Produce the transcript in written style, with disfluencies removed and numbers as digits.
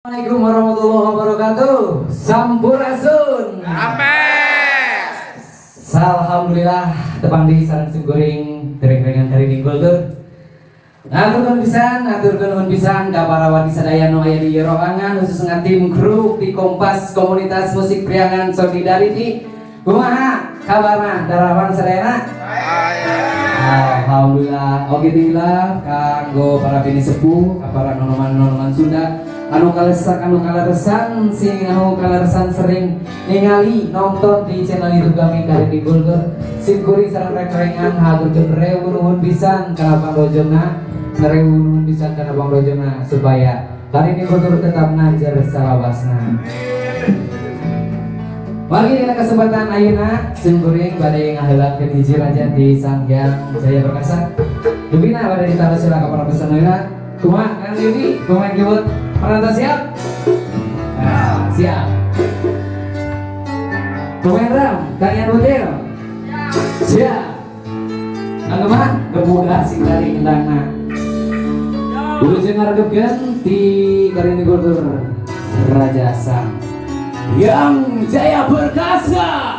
Assalamualaikum warahmatullahi wabarakatuh. Sampurasun. Ampes. Alhamdulillah tepang di sareng sim kuring dereng-derengan Karinding Kultur. Ngaturkeun pisan, ngaturkeun nuhun pisan ka para wargi sadaya nu aya di roangan khususna tim kru di Kompas Komunitas Musik Priangan Solidarity. Kumaha kabarna darawan sadayana? Alhamdulillah. Oke tilap kanggo para bini sepuh, para nonoman-nonoman Sunda anu kalesak anu kaleresan sing anu kaleresan sering ningali nonton di channel YouTube kami Karinding Kultur. Sim kuring sareng reng-rengan haturkeun rewu nuhun pisan kana pangrojongna, rewu nuhun pisan kana pangrojongna supaya Karinding Kultur tetap nanjar salawasna. Mari dina kesempatan ayeuna sim kuring bade ngaheulakeun hiji raja di Sanghyang Jaya Perkasa. Dugina bade ditaros heula ka para peserta. Kumaha Kang Yudi, pemain keyboard penonton siap? Nah, siap. Pemain drum, Kang Yan Butir? Siap. Kang Gemah, gebuga sing dari kendangna. Wilujeng ngaregepkeun ti Karinding Kultur Raja Sang Yang Jaya Perkasa.